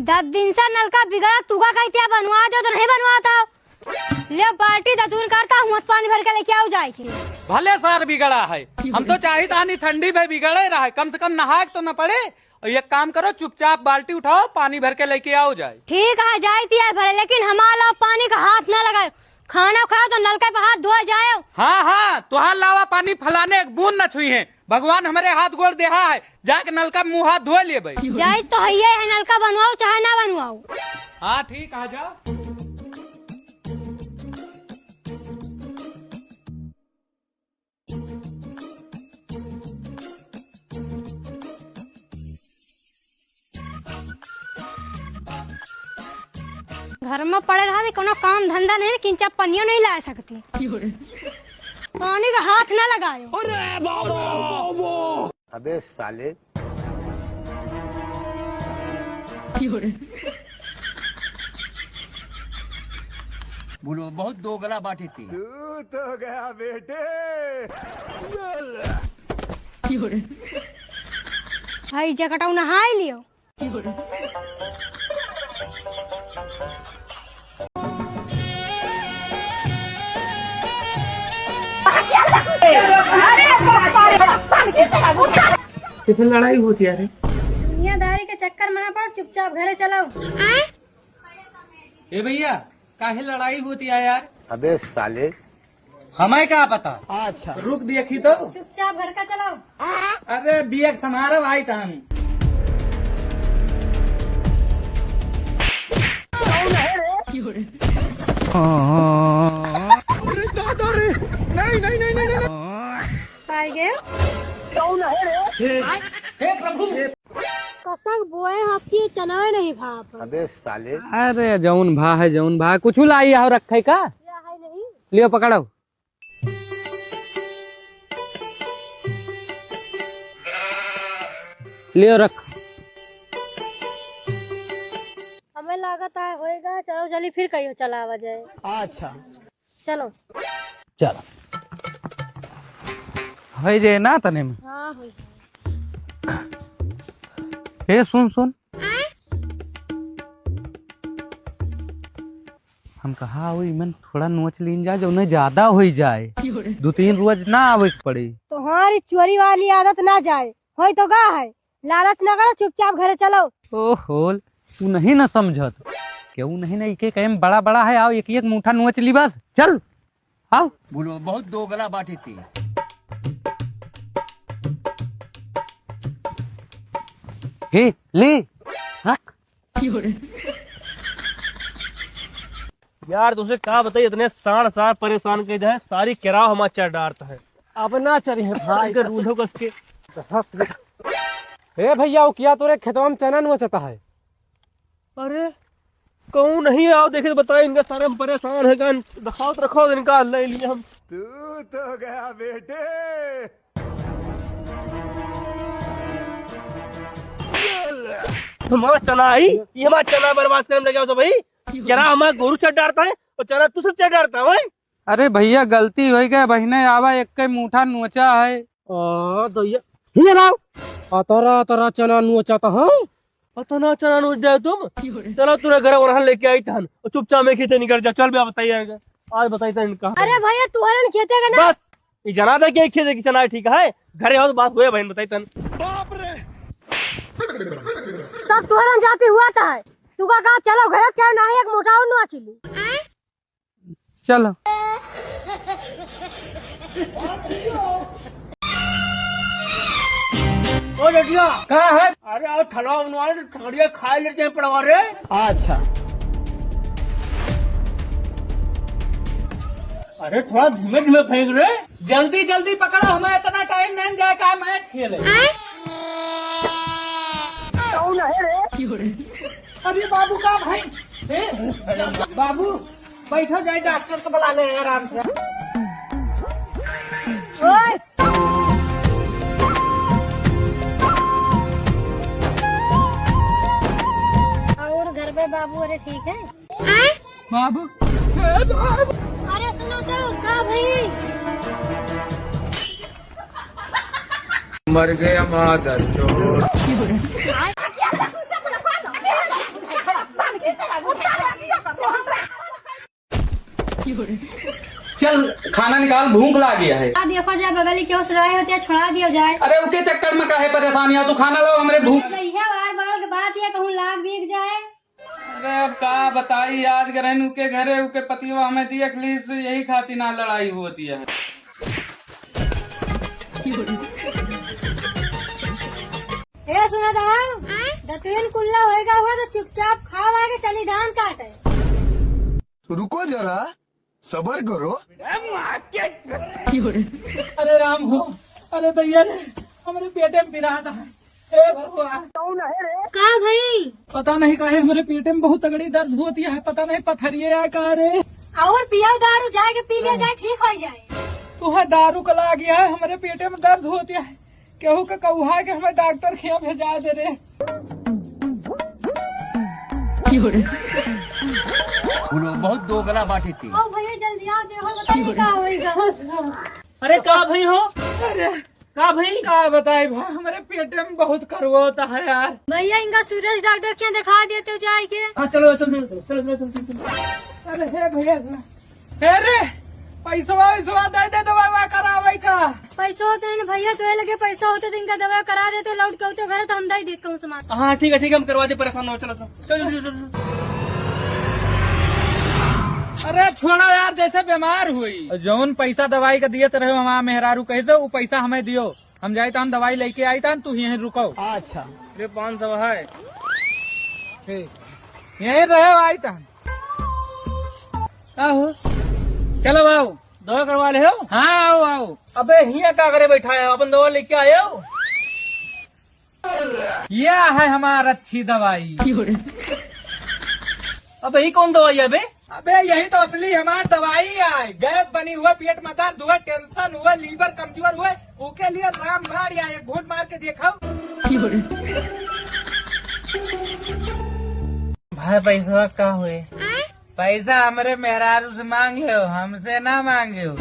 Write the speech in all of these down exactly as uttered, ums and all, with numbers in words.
दस दिन से नलका बिगड़ा, तू का कहती है बनवा दो तो नहीं बनवाता हो। ले बाल्टी दतुन करता हूँ, पानी भर के लेके आओ जाए के। भले सार बिगड़ा है, हम तो चाहित आनी ठंडी में बिगड़े रहे, कम से कम नहाए के तो न पड़े। और एक काम करो, चुपचाप बाल्टी उठाओ, पानी भर के लेके आओ जाए। ठीक है, जाइती है भरे, लेकिन हमारा पानी का हाथ ना लगाओ। खाना खाओ तो नलका पे हाथ धोए जाओ। हाँ, हाँ, तुहार लावा पानी फलाने एक बूंद न छुई है। भगवान हमरे हाथ गोड़ देहा है, जाके नलका मुंह हाथ धोए लेबे। जाई तो हइये है, नलका बनवाओ चाहे ना बनवाओ। हाँ, ठीक, आ जाओ। घर में पड़े रहा, कोनो काम धंधा नहीं, किंचा पनियो नहीं ला सकती। पानी का हाथ ना लगायो। अबे साले। बोलो, बहुत दोगला बाटे ती। तू तो गया बेटे। भाई जकटाऊ नहाई लियो। किसे लड़ाई होती है रे? दुनियादारी के चक्कर में ना पड़, चुपचाप घरे चलो। ए भैया, काहे लड़ाई होती है यार? अबे साले। हमें का पता। अच्छा। रुक देखी तो। चुपचाप घर का चलाओ। अरे बियक समारो भाई तहन। अरे दादा रे। नहीं, नहीं, नहीं, नहीं, नहीं। पाए गए। हे प्रभु। कसक बोए हैं आपकी, ये चनावे नहीं भाप। अबे साले। अरे जौन भा है, जौन भा है। कुछ लाई आओ रखे का? या है नहीं। लियो पकड़ो। लियो रख। हमें लागत है होएगा, चलो जल्दी फिर कहियो चलावा जाए। अच्छा। चलो। चलो। होई जाए ना तने में। हाँ, होई जाए। ए, सुन, सुन। हम कहा, "आओ, इमन थोड़ा नोच लीन जाए, जौने ज्यादा होई जाए। दो तीन रोज ना आवे के पड़े।" तुम्हारी चोरी वाली आदत ना जाए, होई तो गा है। लालच ना करो, चुपचाप घरे चलो। ओहो, तू नहीं ना समझत। केहू नहीं ना, इके कहे में बड़ा बड़ा है, आओ एक एक मुठा नोच ली बस। चल, आओ। बोलो, बहुत दोगला बाटे ती। हे, ले, रख। यार, तुझे का बताई, इतने साढ़ सार परेशान कर दे, सारी केराव हमार चर डारत है। अब ना चरी है भाई, के रूंधो कस के। ए भैया, वो क्या तोरे खेतवा में चना नोचता है? अरे, कहूँ नहीं आओ, देखे तो बताए, इनका सारे हम परेशान है, गान दिखावत रखो इनका, ले लिए हम। तू तो गया बेटे। हमार चना आई, ये हमार चना बर्बाद करने लगे हो तो भाई, चना हमार गोरू चर डारत है और चना तू सब चर डारत है। अरे भैया, गलती होइ गए, बहिने आवा, एक के मुठा नोचा है। आ, दैया, हिया लाओ। अतरा, अतरा चना नोचत है। अतना चना नोच जाए तुम? चलो, तोरा घर ओरहन लेके आई तहन। और चुपचाप में खेते निकल जा। चल बे, बताइए। आज बताई तहन कहाँ। अरे भैया, तुहरन खेते के ना। बस, ई जना दे के खेते की चना ठीक है। घरे आओ तो बात हुए बहन, बताई तहन। बाप रे। तब तुहरन जाती हुआ था है। तू का कहा, चलो घरे, क्या ना एक मुठा और नोच ली। चलो। ओ डटिया। का है? अरे आओ, ठलवा बनवा ले, ठगड़िया खाए लेते हैं पड़वा रे। अच्छा। अरे थोड़ा धीमे धीमे फेंक रे। जल्दी जल्दी पकड़ो, हमें इतना टाइम नहीं जाए का मैच खेले। अरे बाबू का भाई, ए, बाबू, बैठो, जाए डॉक्टर को बुला ले आराम से। ओए! और घर पे बाबू अरे ठीक है? बाबू। अरे सुनो तो, का भाई? मर गया मादर चोद। चल, खाना निकाल, भूख लागी है। आ देखो जाए, बगल के उस लड़ाई होती है, छुड़ा दियो जाए। अरे, उके चक्कर में काहे परेशान है तू? खाना लाओ, हमरे भूख। अरे, यह बार बगल के बात है, कहूँ लाग बिक जाए। अरे, अब का बताई, आज गए रहन उके घरे, उके पतिवा हमें देख ली, सो यही खातिर ना लड़ाई होती है। ए, सुना था, दतुइन कुल्ला होएगा हुआ तो चुपचाप खाओ आगे चली धान काटे। रुको जरा, सबर करो। अरे राम हो, अरे दैया रे, हमरे पेटे में पिरात है। हे भगवान। का भई? पता नहीं काहे हमरे पेटे में बहुत तगड़ी दर्द होती है, पता नहीं पथरिये है का रे। और पियो दारू, जाए के पी लिया जाए, ठीक हो जाए। तुहे दारू का लाग है, हमरे पेटे में दर्द होती है। केहू के कहुआ के हमें डॉक्टर खिया भेजा दे रे। बहुत दोगला बाटे थी। आओ भैया, जल्दी आओ, देखो, बताइए का होएगा। अरे का भई हो? अरे का भई? का बताई भाई, हमरे पेटे में बहुत करवा होता है यार। भैया, इनका सुरेश डॉक्टर के दिखा देते हो जाए के। हाँ, चलो, चलो, चलो, चलो, चलो, चलो, चलो। अरे हे भैया, सुना। हे रे, पैसवा वैसवा दे दे, दवाई वा करावे का। पैसवा तो इन भैया, तो लगे पैसा होते तो इनका दवाई करा देते, लौट के होते घर तो हम दे देते हूँ सामान। हाँ, ठीक है, ठीक है, हम करवा दे, परेशान ना हो, चलो, चलो, चलो, चलो, चलो। अरे छोड़ो यार, जैसे बीमार हुई। जौन पैसा दवाई का दिए तो रहे, हमारा मेहरारू कह दो, वो पैसा हमें दियो। हम जाइत हन दवाई लेके आइत हन, तू यहीं रुको। अच्छा। ये पाँच सौ है। ठीक। यहीं रहे, आइत हन। का हो? चलो आओ। दवा करवा ले हो? हाँ, आओ, आओ। अबे हियाँ का करे बैठा है, अपन दवा लेके आयो। यह है हमार अच्छी दवाई। अबे ही कौन दवाई है बे? अबे यही तो असली हमार दवाई है। गैस बनी हुए, पेट में दर्द हुए, टेंशन हुए, लीवर कमजोर हुए, ओके लिए रामबाण या एक घूंट मार के देखो। भाई पैसा का हुए? पैसा हमरे मेहरारू से मांग ले हो, हमसे ना मांगे हो।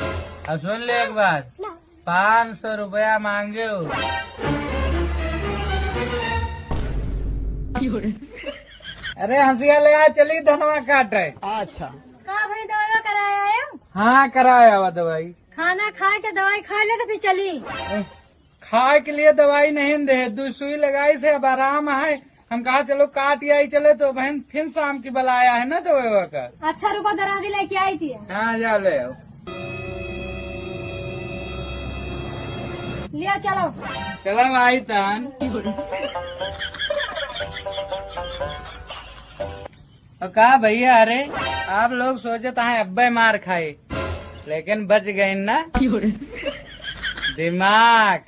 अब सुन ले एक बात, पाँच सौ रुपया मांगे हो। अरे हंसिया लगा, चली धनवा काटे। अच्छा। का भाई दवाई कराया आयो? हाँ, कराया हुआ दवाई। खाना खाए के दवाई खा ले तो फिर चली। ए, खाए के लिए दवाई नहीं दे, दो सुई लगाई से अब आराम है। हम कहा चलो काट आई चले तो बहन फिर शाम की बलाया है ना दवाई का। अच्छा रुको दरादी लेके आई थी। हाँ जा ले आओ। लिया चलो। चलो आई तान। और का भैया, अरे आप लोग सोचत हैं अब्बे मार खाए, लेकिन बच गए ना। दिमाग।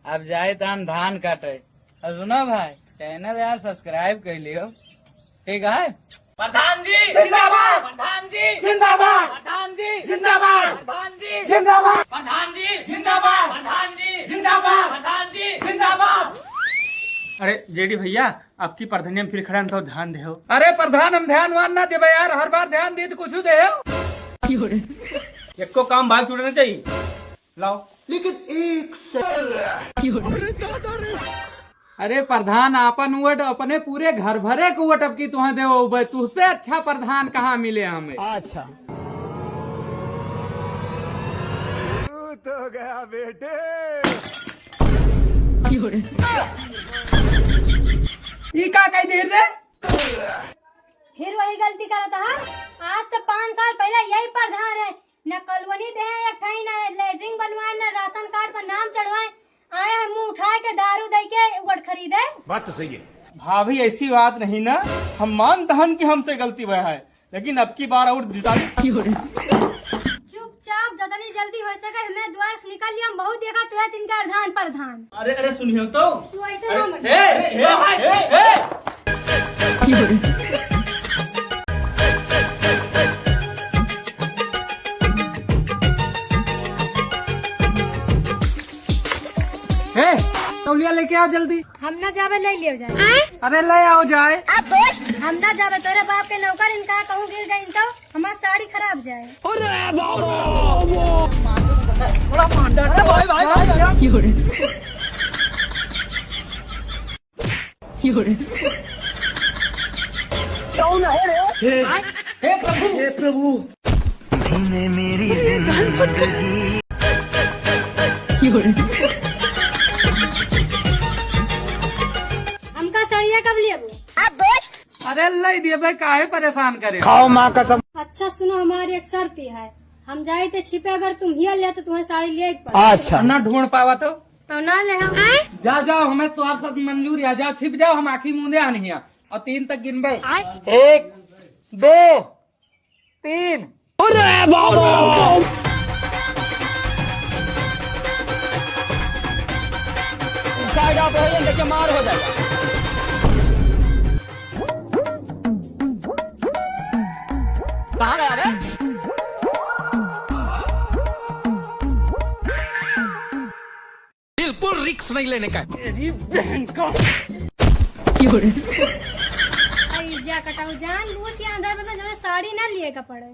अब जाए तान धान काटे। और सुनो भाई, चैनल यार सब्सक्राइब कर लियो, ठीक है? प्रधान जी जिंदाबाद। प्रधान जी जिंदाबाद। प्रधान जी जिंदाबाद। प्रधान जी जिंदाबाद। प्रधान जी जिंदाबाद। प्रधान जी जिंदाबाद। प्रधान जी जिंदाबाद। अरे जेडी भैया, आपकी प्रधानिया में फिर खड़ा तो ध्यान देहो। अरे प्रधान, हम ध्यान वान ना देबे यार, हर बार ध्यान दी तो कुछ देहो। एको काम भाग छूटना चाहिए। लाओ। लेकिन एक से अरे प्रधान, आपन वोट अपने पूरे घर भरे को वोट अब की तुहें देओ बे, तुझसे अच्छा प्रधान कहाँ मिले हमें? अच्छा। तू तो गया बेटे। ई का कह दे रे? फिर वही गलती करत है। आज से पाँच साल पहले यही प्रधान रहे, न कॉलोनी दे एक ठाई, न लेटरिन बनवाए, न राशन कार्ड पर नाम चढ़वाए, आए हैं मुंह उठाए के दारू दे के वोट खरीदे। बात तो सही है। भाभी, ऐसी बात नहीं ना, हम मानत हन कि हमसे गलती भया है, लेकिन अब की बार और जिता। चुपचाप, जतनी जल्दी हो सके हमें द्वार से निकल लिया, हम बहुत देखा तुहे तिनका प्रधान प्रधान। अरे, अरे, सुनियो तो। तू ऐसे अरे, ना मत। ए, ए, ए, ए, ए। ए, तौलिया लेके आओ जल्दी। हम ना जावे, ले लियो जाए। अरे ले आओ जाए। हम ना जावे, तोरे बाप के नौकर इनका कहूँ गिर गए इनका, हमार साड़ी खराब जाए। अरे बाबा, बड़ा मार डांटा भाई, भाई, भाई, भाई। कौन है रे? हे, हे प्रभु, हे प्रभु। हमका सड़िया कब लेबू? अरे, ले दिए भाई, काहे परेशान करे? खाओ माँ कसम। अच्छा सुनो, हमारी एक शर्त है, हम जाए थे छिपे, अगर तुम हिया ले तो तुम्हें साड़ी ले पड़े। अच्छा। ना ढूंढ पावा तो? तो ना ले हम। जा, जाओ, हमें तो आप सब मंजूर है, जाओ छिप जाओ, हम आँखी मूंदे आनी है और तीन तक गिनबे। एक, दो, तीन। अरे बाबा! साइड आप हो जाए, देखिए मार हो जाएगा। कहाँ गया बे? बिल्कुल रिस्क नहीं लेने का। तेरी बहन का। आई जा कटाऊ, जान बूझ के अंदर में तो जरा साड़ी ना लिए का पड़े।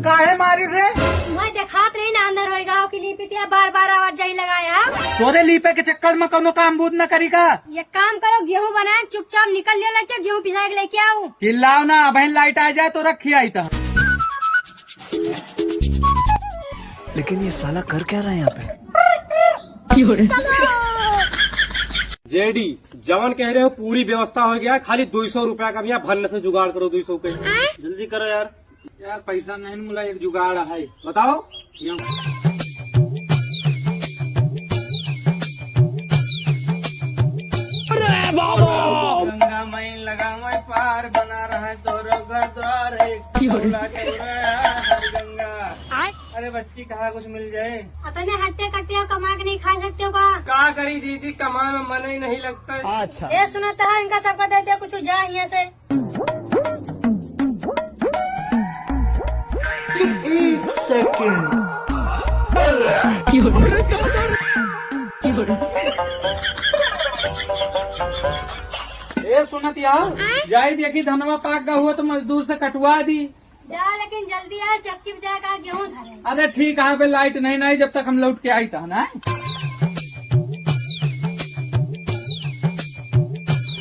काहे मारी रे? मैं देखात रही ना अंदर होएगा हो कि लीपे ते बार बार आवाज जाई लगाया। तोरे लीपे के चक्कर में कोनो काम बूत न करी का? ये काम करो, गेहूं बनाए, चुपचाप निकल लियो लेके, गेहूं पिसाए के लेके आओ। चिल्लाओ ना, अबहिन लाइट आ जाए तो रखी आई तो। लेकिन ये साला कर क्या रहा है यहाँ पे? जेडी, जवन कह रहे हो पूरी व्यवस्था हो गया, खाली दो सौ रुपया का भैया भन्न से जुगाड़ करो, दो सौ के। जल्दी करो यार। यार पैसा नहीं मिला, एक जुगाड़ है, बताओ। यूं। अरे बाबा! गंगा माई लगा माई पार, बना रहा है तोरो घर द्वार, एक क्यों? चूल्हा चूल्हा हर गंगा। आय? अरे बच्ची, कहाँ कुछ मिल जाए? अपने हट्टे कट्टे हो, कमा के नहीं खा सकते हो का? का करी दीदी, कमा में मन ही नहीं लगता है। अच्छा। ये सुनो तो, इनका सबका दे दे कुछ, जा यहाँ से। एक सेकंड। ए सुनत यार, जाई देखी धनवा पाक गा हुआ तो मजदूर से कटवा दी। जा, लेकिन जल्दी आ, चक्की पे जाके गेहूं धरे। अरे ठीक है, अबे लाइट नहीं, नहीं, जब तक हम लौट के आई था ना।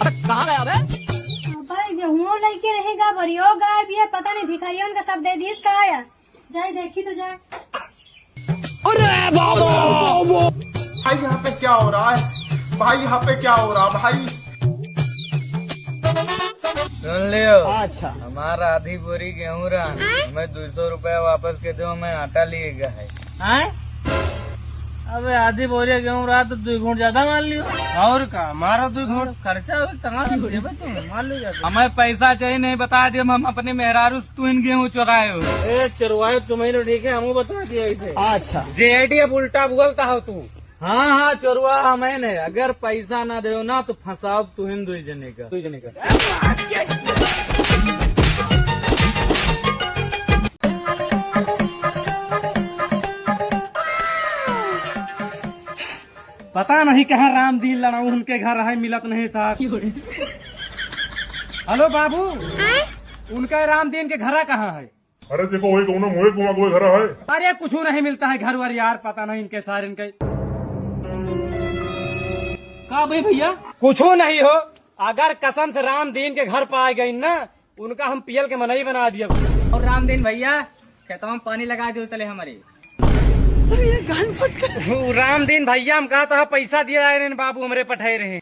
अबे कहाँ गया बे? अबे गेहूं लेके रहेगा, बरियो गाय भी है, पता नहीं भिखारियों का सब दे दीस का आया। जाए देखी तो जाए। अरे बाबा! भाई, यहाँ पे क्या हो रहा है? भाई, यहाँ पे क्या हो रहा, भाई? सुन लियो। अच्छा। हमारा आधी बोरी गेहूं रहा, हमें दो सौ रुपया वापस के दो, हमें आटा लिए गया है। हैं? अबे, आधी बोरी गेहूं रहा तो दो घूंट ज्यादा मार लियो। और का, मारो दो घूंट। खर्चा हो, कहाँ से देबे तुम? मार लो ज्यादा। हमें पैसा चाहिए, नहीं बता दियो, हम अपने मेहरारू से तू इन गेहूं चुराए हो। ए, चुरवाए तुम्हें तो ठीक है, हमू बता दिया इसे। अच्छा। जेडी अब उल्टा बोलता हो तू। हाँ, हाँ, चोरवा हमें ने, अगर पैसा ना देओ ना, तो फंसाओ तुहिन दुई जने का, दुई जने का। पता नहीं कहाँ रामदीन लड़ाऊ उनके घर है, मिलत नहीं साहब। हेलो बाबू, उनका रामदीन के घरा कहाँ है? अरे देखो, वही कहूँ ना, मुँहे घुमा के वही घर है। अरे कुछ नहीं मिलता है घर वर यार, पता नहीं इनके सारे इनके। का भाई भैया? कुछ नहीं हो, अगर कसम से रामदीन के घर पाए गई ना, उनका हम पियल के मनई बना दिया। और रामदीन भैया, खेतवा में पानी लगा दियो चले हमारे। अरे ये गान फट गया। वो रामदीन भैया, हम कहा था पैसा दिया है इन्हें बाबू, हमरे पठाए रहे।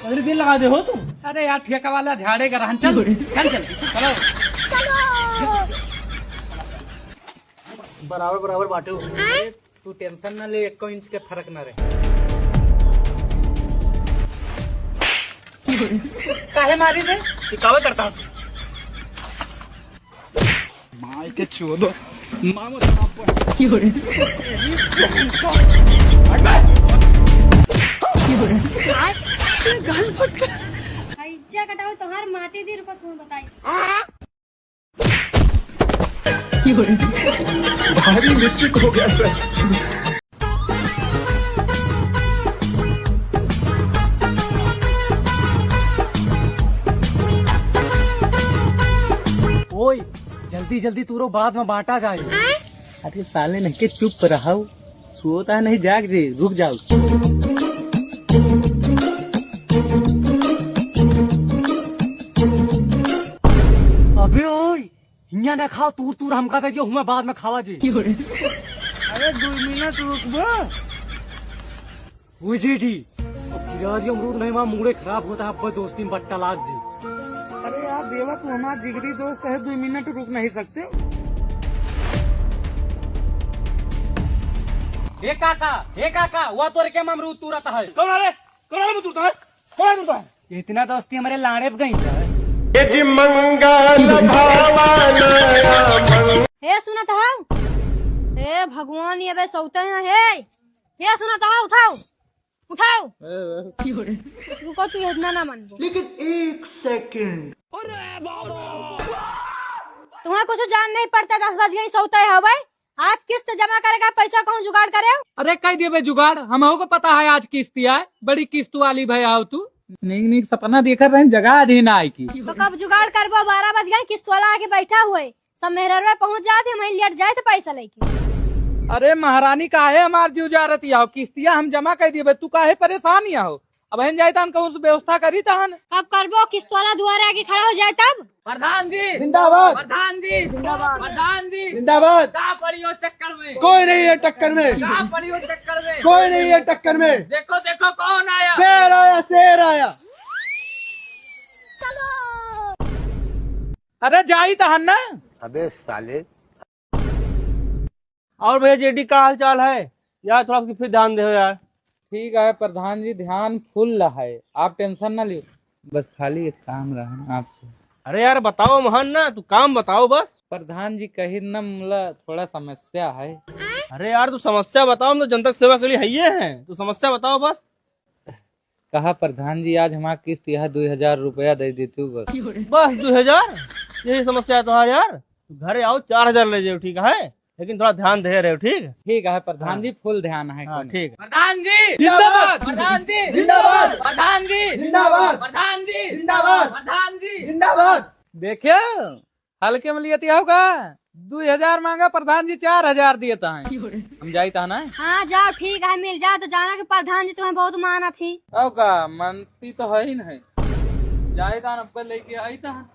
अरे दिल लगा दे हो तू। अरे यार, ठेका वाला झाड़े का रहन, चल, चल, चल, चलो। बराबर, बराबर बाटे हो। तू टेंशन ना ले, एको इंच के फर्क ना रहे। काहे मारी रे? तू कावे करता हो? माई के चोदो, मामो थाप। हैजा कटाऊ तोहार माटी दी, रुको तुम्हें बताई। भारी मिस्टेक हो गया सर। ओए, जल्दी जल्दी तूरो, बाद में बांटा जाए। अरे साले, नहीं के चुप रहो, सोता नहीं, जाग जे, रुक जाओ। अबे ओए, हियाँ ना खाओ, तूर तूर हमका दे दियो, हुआँ बाद में खावा जी। अरे दो मिनट रुकबो। वो जेडी, अब गिरा दियो अमरूद नहीं, वहाँ मूड़े खराब होता है, अब दोस्ती में बट्टा लाग जी। अरे यार देवा, तू हमार जिगरी दोस्त है, दो मिनट रुक नहीं सकते? हे काका, हे काका, वह तोरे के अमरूद तूरत है। कौन है रे? कौन है अमरूद तूरता है? कौन है तूरता है? इतना दोस्ती हमारे लाड़े पे गई है। ये जी मंगल भावाना मंग- हे सुनत हौ? हे भगवान, ये बे सौते हैं, हे। हे सुनत हौ, उठाओ, उठाओ। रुको, तू इतना ना मानबो। लेकिन एक सेकंड। तुम्हें कुछ जान नहीं पड़ता, दस बज गई, सौते हवे। आज किस्त जमा करेगा, पैसा कहूँ जुगाड़ करे। अरे कह दिए बे जुगाड़, हमहू को पता है आज किस्त आए, बड़ी किस्त वाली भैया हो तू। नीक नीक सपना देखत रहे, जगह आज ही ना आए की। तो कब जुगाड़ करबो, बारह बज गए, किस्त वाला आके बैठा हुए, सब मेहररुआ पहुँच जात, हम लेट जाए तो पैसा लेके। अरे महारानी, काहे हमार जीव जारत हो, किस्तिया हम जमा कर दिए बे, तू काहे परेशान हो? अब हम जाई तहन कहूँ से व्यवस्था करी तहन। कब करबो, किस्त वाला दुआरे आके खड़ा हो जाए तब। प्रधान जी जिंदाबाद। प्रधान जी जिंदाबाद। प्रधान जी जिंदाबाद। का पड़ियो चक्कर में? कोई नहीं है टक्कर में। का पड़ियो चक्कर में? कोई नहीं है टक्कर में। देखो देखो कौन आया। शेर आया, शेर आया। अरे जाई तहन ना। अबे साले। और भैया जेडी का हाल चाल है यार, थोड़ा सा फिर ध्यान दे यार। ठीक है प्रधान जी, ध्यान फुल है, आप टेंशन ना लियो, बस खाली एक काम रहा आपसे। अरे यार बताओ मोहन ना, तू काम बताओ बस। प्रधान जी कही न, मुला थोड़ा समस्या है। अरे यार तू समस्या बताओ, हम तो जनता की सेवा के लिए है ये हैं, तू समस्या बताओ बस। कहा प्रधान जी, आज हमार किस्त यह दो हजार रुपया दे देतू बस। बस दो हजार? यही समस्या है तुम्हारी यार। तू घरे आओ, चार हजार ले जाओ, ठीक है, लेकिन थोड़ा ध्यान दे रहे हो, ठीक? ठीक है प्रधान जी, हाँ। फुल ध्यान है हाँ, ठीक है। प्रधान जी जिंदाबाद। प्रधान जी जिंदाबाद। प्रधान जी जिंदाबाद। प्रधान जी जिंदाबाद। प्रधान जी जिंदाबाद। देखियो, हल्के में लियत हो का? दो हजार मांगा, प्रधान जी चार हजार दिए तहन। हम जाई तहन है। हाँ, जाओ, ठीक है, मिल जाओ, तो जाना कि प्रधान जी तुम्हें बहुत मानत ही। और का, मानती तो है ही नहीं। जाई तहन, अब लेके आई तहन।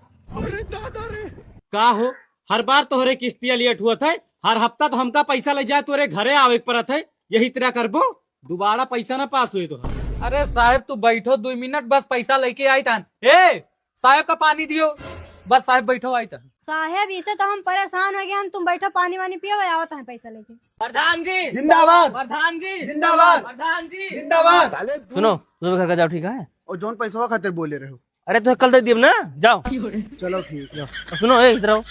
का हो, हर बार तोहरे किस्तिया लेट हुआ था, हर हफ्ता तो हमका पैसा ले जाए, तोरे घरे आवे के पड़त है, यही तरह करबो? दोबारा पैसा ना पास होए तो। अरे साहेब, तू बैठो दुइ मिनट, बस पैसा लेके आई तहन। ए, साहेब का पानी दियो। बस साहेब बैठो, आई तहन। साहेब, इसे तो हम परेशान हो गए हैं, तुम बैठो, पानी वानी पियो, आवत हैं पैसा लेके। प्रधान जी जिंदाबाद। प्रधान जी जिंदाबाद। प्रधान जी जिंदाबाद। सुनो, तुम घर का जाओ, ठीक है? और जौन पैसवा खातिर बोले रहो। अरे, तो कल दे दिए ना, जाओ। चलो, ठीक है। और सुनो, ए, इधर आओ।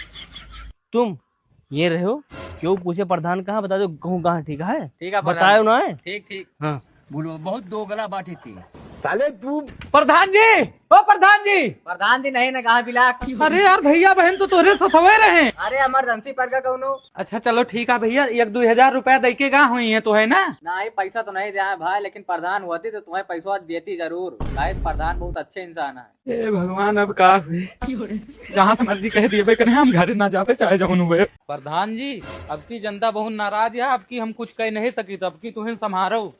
तुम ये रहो, क्यों पूछे प्रधान कहाँ, बता दो, कहूँ कहाँ, ठीक है? ठीक है, प्रधान बतायो जी। ना है? ठीक, ठीक। हाँ। बोलो, बहुत दोगला बात है थी। साले तू। प्रधान जी, ओ प्रधान जी। प्रधान जी नहीं ना, कहाँ बिलाक। अरे यार, भैया बहन तो तोरे सतवे रहे। अरे, इमरजेंसी पर का कौनो। अच्छा, चलो ठीक है भैया, एक दो हजार रुपया दे के गा हुई है तो है ना? नहीं, पैसा तो नहीं दिया है भाई, लेकिन प्रधान होती तो तुम्हें पैसा देती जरूर। शायद प्रधान बहुत अच्छे इंसान है। ए भगवान, अब का हुई? जहाँ से मर्जी कह दिए बे करें, हम घर ना जावे, चाहे जौन हुए। प्रधान जी, अब की जनता बहुत नाराज है, अब की हम कुछ कह नहीं सकी, तो अब की तुहिन संभारो।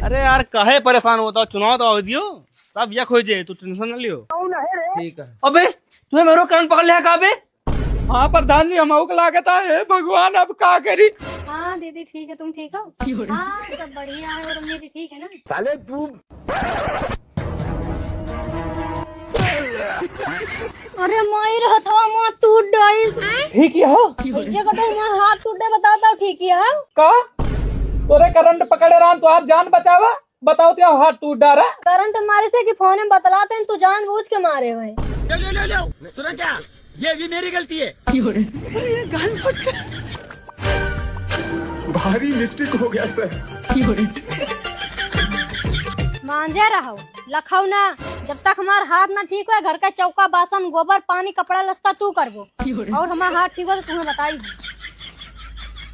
अरे यार, काहे परेशान होता हो? चुनाव तो आवे दियो, सब यक हो जाए, तू टेंशन ना लियो। ठीक है। अबे, तुम्हें मेरो कान पकड़ लिया का बे? हाँ प्रधान जी, हम के लागत है, हे भगवान, अब का करी? हाँ दीदी, ठीक है, तुम ठीक हो? हाँ, सब बढ़िया है, और अम्मी जी ठीक है ना? साले तू। अरे माई रे, हथवा माँ टूट डाइस। ठीक है हो? ऐसे कटे माँ हाथ टूटे, बताता ठीक है हो? का? तोरे करंट पकड़े रहन तो आप जान बचावा? बताओ तो हाथ टूट डारा। करंट मारे से कि फोन में बतलाते हैं, तू जानबूझ के मारे हुए। ले, ले, ले, ले। सुना क्या? ये भी मेरी गलती है। भारी मिस्टेक हो गया सर। मांजे रहो, लखऊ ना। जब तक हमार हाथ ना ठीक होए, घर का चौका, बासन, गोबर, पानी, कपड़ा, लत्ता तू करबो। और हमार हाथ ठीक हो तो तुम्हें बताई।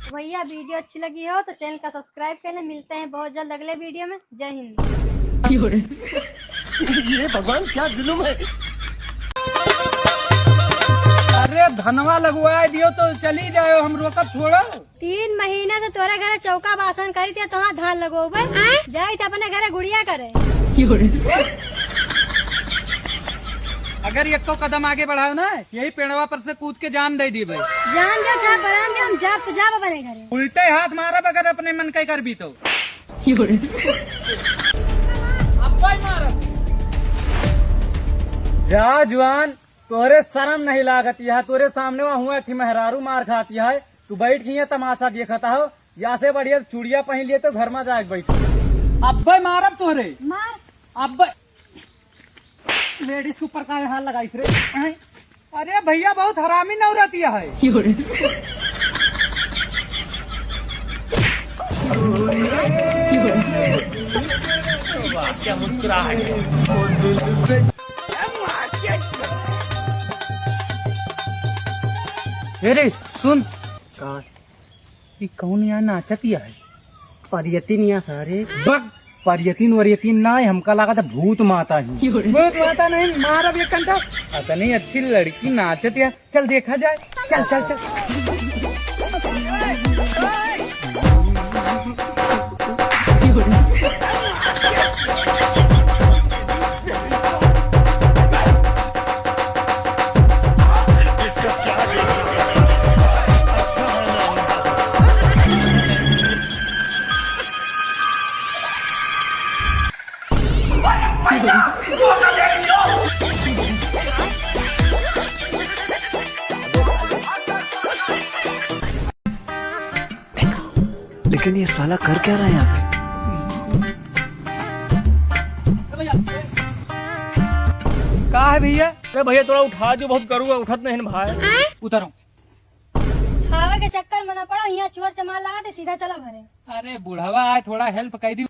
भैया, video अच्छी लगी हो तो channel का subscribe कर लें। मिलते हैं बहुत जल्द अगले video में। जय हिंद। ये भगवान, क्या जुल्म है। अरे धनवा लगवाए दियो तो चली जाओ, हम रोकब थोड़ा। तीन महीना से तोरे घरे चौका बासन करी थे, तहाँ धान लगोबे। आय? जाई थे अपने घरे गुड़िया करे। अगर एको कदम आगे बढ़ाओ ना, यही पेड़वा पर से कूद के जान दे दी भाई। जान दे, जा परान दे, हम जाब तो जाब अपने घरे। उल्टे हाथ मारब अगर अपने मन के करबी तो। अब्बा ही मारब। जा जुआन, तोहरे शर्म नहीं लागत यह, तोरे सामने वहाँ हुआ कि मेहरारू मार खाती है, तू बैठ के यहाँ तमाशा देखत हो, या से बढ़िया चूड़िया पहन लिए तो घर में जाके बैठ। अब्बे मारब तोहरे। मार। अब्बे ladies के ऊपर का हाथ लगाइस रे? हैं? अरे भैया बहुत हरामी नौरतिया है। वाह, क्या मुस्कुराहट है। हे रे, सुन। का? ई कौन यहाँ नाचत या है? परियतिन या सारे। बक! परियतिन वरियतिन ना है, हमका लागत है भूत माता ही। भूत माता नहीं, मारब एक घंटा। इतनी अच्छी लड़की नाचत या, चल देखा जाए। चल, चल, चल। लेकिन ये साला कर क्या रहा है यहाँ पे? का है भैया? अरे भैया, थोड़ा उठा दियो, बहुत गरू है, उठत नहीं भाई। उतरो। खावे के चक्कर में ना पड़ो, यहाँ चोर चमार लगा दे, सीधा चलो घरे। अरे बुढ़वा है, थोड़ा help कर दी।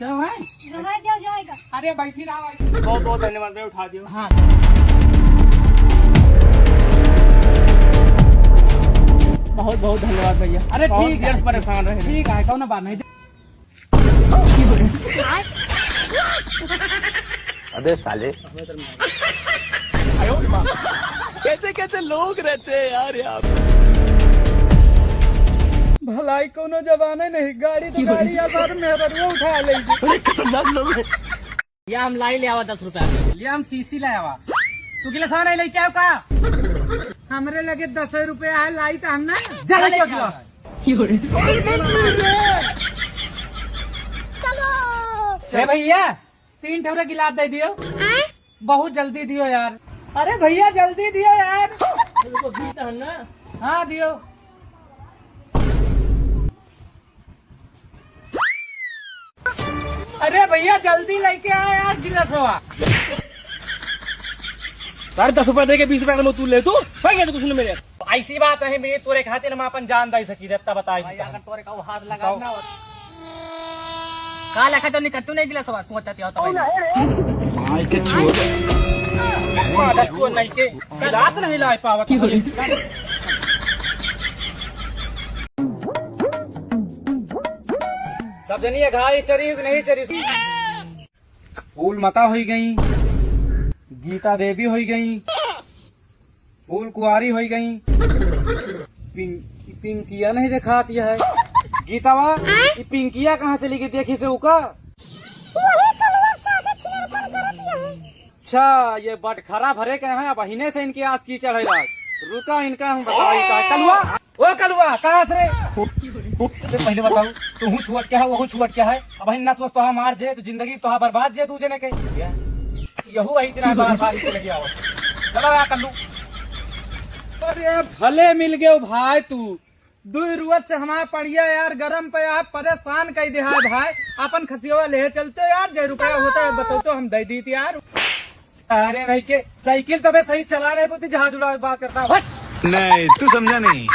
चलो भाई। हाँ, जाओ, जाओ, जाओ। अरे बैठी रहो भाई। बहुत बहुत धन्यवाद भाई, उठा दियो। हाँ। बहुत बहुत धन्यवाद भैया। अरे बहुत ठीक है। परेशान रहे। ठीक है, कौनो बात नहीं। अबे साले। कैसे कैसे लोग रहते हैं यार यहाँ पे। भलाई कोनो जमाने नहीं, गाड़ी तो गाड़ी यार, बाद में मेहररुआ उठा लेगी। अरे खतरनाक लोग हैं। या हम लाई ले आवा दस रुपया के। या हम सीसी ले आवा। तू गिलास नहीं लेके आओ का? हमरे लगे दस रुपया है, लाई तो हम ना। जा लेके आओ। ए भैया, तीन ठौरे गिलास दे दियो। आय? बहुत जल्दी दियो यार। अरे भैया, जल्दी दियो यार। रुको, दी तो है ना। हाँ, दियो। अरे भैया, जल्दी लेके आ यार, गिलास हवा। सारे दस रुपया दे के बीस रुपया का नोट तू ले, तू भाग, यहाँ से कुछ नहीं मिले। ऐसी बात नहीं, मैं तोरे खातिर हम अपन जान दे सकी, देता बताई भाई, अगर तोरे का वो हाथ लगा बताओ। ना होत। का लेखा तो निकल तू नहीं गिलास हवा, सोचती हो तो भाई। माई के चोर। मारा चोर नहीं के, गिलास नहीं ला पावत। सब जनी घाई चरी कि नहीं चरी? फूल मता होई गई, गीता देवी होई गई, फूल कुआरी होई गई, पिं-, पिंकिया नहीं देखात है। गीतावा, आय? ई पिंकिया कहाँ चली गई? देखी से उका। वही कलवा सादा छिनर पर करत है। अच्छा, ये बटखरा भरे के हैं, अब अहिने से इनके आस की चढ़े लाग। रुका, इनको हम बताई का। कलुआ, ओ कलुआ, कहाँ थे रे? अरे पहले बताओ, तू हूँ छुअट क्या है, वो छुअट क्या है? अब अहिन नस वस तोहा मार जे, तो जिंदगी तोहा बर्बाद जे तू जने के। यहू वही तेरा बार बार इनके लगे आओ। चलो यार कल्लू। अरे भले मिल गयो भाई तू। दुई रुअत से हमार पड़िया यार गरम पे यार परेशान कई दे है भाई। अपन खसियवा ले चलते यार, जे रुपया होता है बताओ तो हम दे दीत यार। अरे नहीं के साइकिल तो बे सही चला रहे, पुती जहाज उड़ावे के बात करता है। नहीं, तू समझा नहीं।